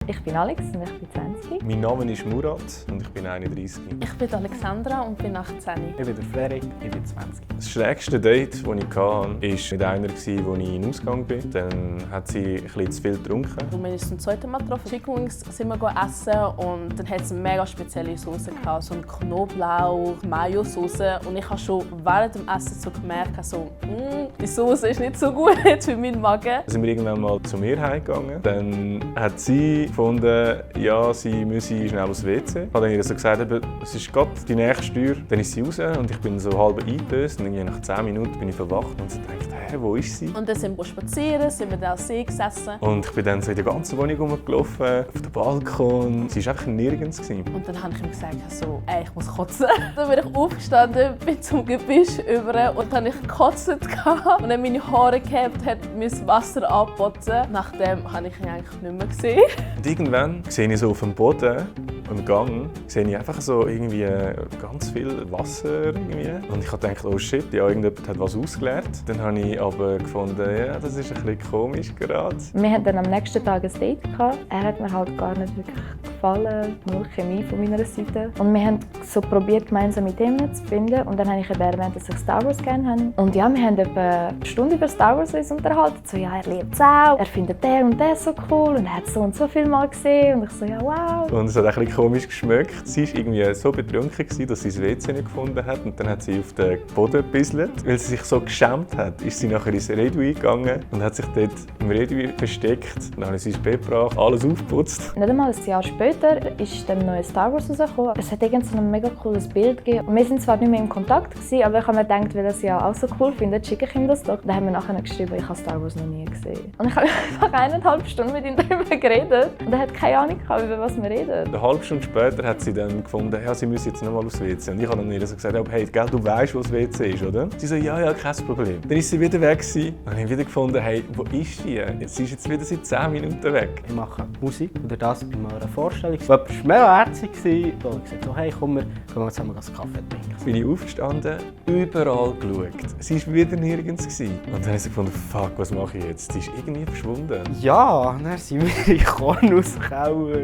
Ich bin Alex und ich bin 20. Mein Name ist Murat und ich bin 31. Ich bin Alexandra und bin 18. Ich bin der Frederik, ich bin 20. Das schrägste Date, das ich hatte, war mit einer, als ich in den Ausgang bin. Dann hat sie ein bisschen zu viel getrunken. Und wir haben uns zum zweiten Mal getroffen. Chicken Wings sind wir essen und dann hat es eine mega spezielle Sauce gehabt, so eine Knoblauch-Mayo-Sauce. Und ich habe schon während dem Essen so gemerkt, die Sauce ist nicht so gut für meinen Magen. Dann sind wir irgendwann mal zu mir heimgegangen. Dann hat sie gefunden, ja, sie müsse schnell aufs WC. Ich habe dann ihr so gesagt, es ist gerade die nächste Tür. Dann ist sie raus und ich bin so halb eingedöst. Und nach 10 Minuten bin ich verwacht und sie dachte, wo ist sie? Und dann sind wir spazieren, sind wir da am See gesessen. Und ich bin dann so in der ganzen Wohnung rumgelaufen, auf dem Balkon. Sie war einfach nirgends. Und dann habe ich ihm gesagt, ich muss kotzen. Dann bin ich aufgestanden, bin zum Gebüsch über und dann habe ich gekotzt und dann meine Haare gehabt, hat mein Wasser abgeboten. Nachdem habe ich ihn eigentlich nicht mehr gesehen. Und irgendwann sehe ich so auf dem Boden, im Gang, sehe ich einfach so irgendwie ganz viel Wasser. Irgendwie. Und ich habe gedacht, oh shit, ja, irgendjemand hat was ausgeleert. Dann habe ich aber gefunden, ja, das ist ein bisschen komisch gerade. Wir hatten dann am nächsten Tag ein Date gehabt. Er hat mir halt gar nicht wirklich gefallen, nur Chemie von meiner Seite. Und wir haben so probiert, gemeinsam mit ihm zu finden. Und dann habe ich eben erwähnt, dass ich Star Wars gerne habe. Und ja, wir haben etwa eine Stunde über Star Wars uns unterhalten. So, ja, er liebt es auch, er findet der und der so cool und er hat so und so viel Mal gesehen. Und ich so, ja, wow. Und es hat ein bisschen komisch geschmeckt. Sie war irgendwie so betrunken, dass sie das WC nicht gefunden hat. Und dann hat sie auf den Boden gebisselt. Weil sie sich so geschämt hat, ist sie nachher ins Redui gegangen und hat sich dort im Redui versteckt. Dann habe ich sie ins Bett gebracht, alles aufgeputzt. Nicht einmal ein Jahr später ist dann noch ein Star Wars rausgekommen. Es hat so ein mega cooles Bild gegeben. Und wir sind zwar nicht mehr in Kontakt gewesen, aber ich habe mir gedacht, weil er es ja auch so cool findet, schicke ich ihm das doch. Dann haben wir nachher geschrieben, ich habe Star Wars noch nie gesehen. Und ich habe einfach 1,5 Stunden mit ihm darüber geredet. Und er hat keine Ahnung gehabt, über was wir reden. Eine halbe Stunde später hat sie dann gefunden, ja, sie müsse jetzt nochmal aufs WC. Und ich habe dann ihr so gesagt, hey, gell, du weißt, wo das WC ist, oder? Sie so, ja, kein Problem. Dann ist sie wieder weg gewesen. Und ich habe wieder gefunden, hey, wo ist sie? Sie ist jetzt wieder seit 10 Minuten weg. Ich mache Musik und das bei meiner Vorstellung. Jemand war mega herzig. Ich habe gesagt, hey, komm, wir gehen zusammen einen Kaffee trinken. Bin ich aufgestanden, überall geschaut. Sie war wieder nirgends gewesen. Und dann habe ich so gefunden, fuck, was mache ich jetzt? Sie ist irgendwie verschwunden. Ja, dann sind wir in den Kornhauskauer. Ich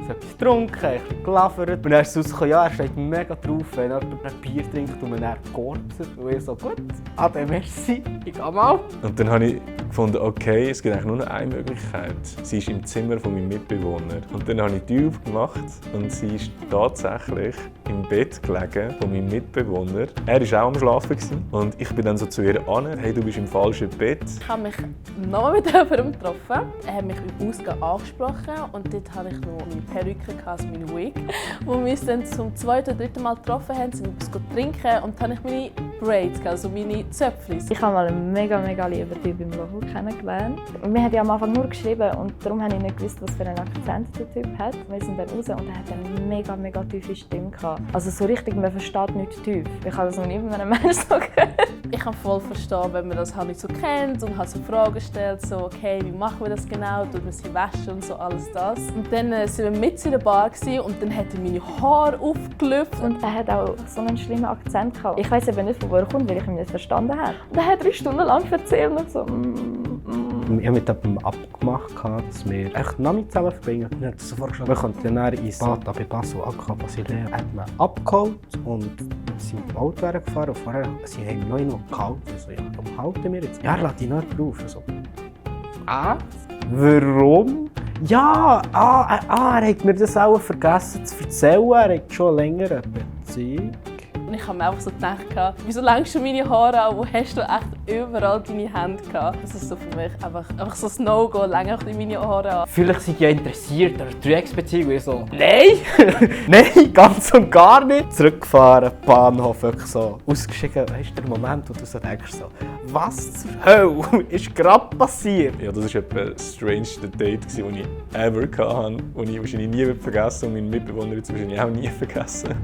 habe etwas getrunken, ein bisschen gelabert. Und dann ist es rausgekommen, ja, er steht mega drauf, wenn jemand ein Bier trinkt und man dann korpset. Und ich so, gut, ade, merci, ich gehe mal. Und dann habe ich gefunden, okay, es gibt eigentlich nur noch eine Möglichkeit. Sie ist im Zimmer von meinem Mitbewohner. Und dann habe ich die Tür aufgemacht und sie ist tatsächlich im Bett gelegen von meinem Mitbewohner. Er war auch am Schlafen. Und ich bin dann so zu ihr an, hey, du bist im falschen Bett. Ich habe mich nochmal mit jemandem getroffen. Er hat mich im Ausgang angesprochen und dort hatte ich noch meine Perücke, also meine Wig. Wo wir uns dann zum 2. oder 3. Mal getroffen haben, sind wir etwas trinken und dann habe ich meine Braids, also meine Zöpfchen. Ich habe mal einen mega lieben Typ im Büro kennengelernt. Wir haben ja am Anfang nur geschrieben und darum habe ich nicht gewusst, was für einen Akzent der Typ hat. Wir sind dann raus und er hat eine mega tiefe Stimme gehabt. Also so richtig, man versteht nicht tief. Ich habe das noch nie bei einem Menschen so gehört. Ich kann voll verstehen, wenn man das halt nicht so kennt und hat so Fragen gestellt, so okay, wie machen wir das genau, tut man sie waschen und so alles das. Und dann sind wir mit in der Bar und dann hat er meine Haare aufgelöpft. Und er hat auch so einen schlimmen Akzent gehabt. Ich weiss eben nicht, von wo er kommt, weil ich ihn nicht verstanden habe. Und er hat 3 Stunden lang erzählt und so. Ich habe mit jemandem abgemacht, dass wir echt Nami zusammen verbringen. Und er hat so vorgeschlagen, wir könnten dann ins Bad bei Basel Acca Basilea. Er hat mich abgeholt und sind mit dem Auto gefahren. Und vorher sie haben mich noch gehalten. Also, ja, warum halten wir jetzt? Ja, lass dich nicht drauf. Also, warum? Ja, er hat mir das auch vergessen zu erzählen. Er hat schon länger eine Beziehung. Und ich habe mir einfach so gedacht, wieso längst du meine Haare an? Wo hast du echt überall deine Hände gehabt? Das ist so für mich einfach so ein No-Go, länger meine Haare an. Vielleicht sind ja interessiert an einer Dreiecksbeziehung. Und ich so, nein! Nein, ganz und gar nicht. Zurückgefahren, Bahnhof, wirklich so ausgestiegen. Weißt du, der Moment, wo du so denkst, so, was zur Hölle ist gerade passiert? Ja, das war etwa das strangeste Date, das ich ever hatte, das ich wahrscheinlich nie vergessen und meinen Mitbewohner jetzt wahrscheinlich auch nie vergessen.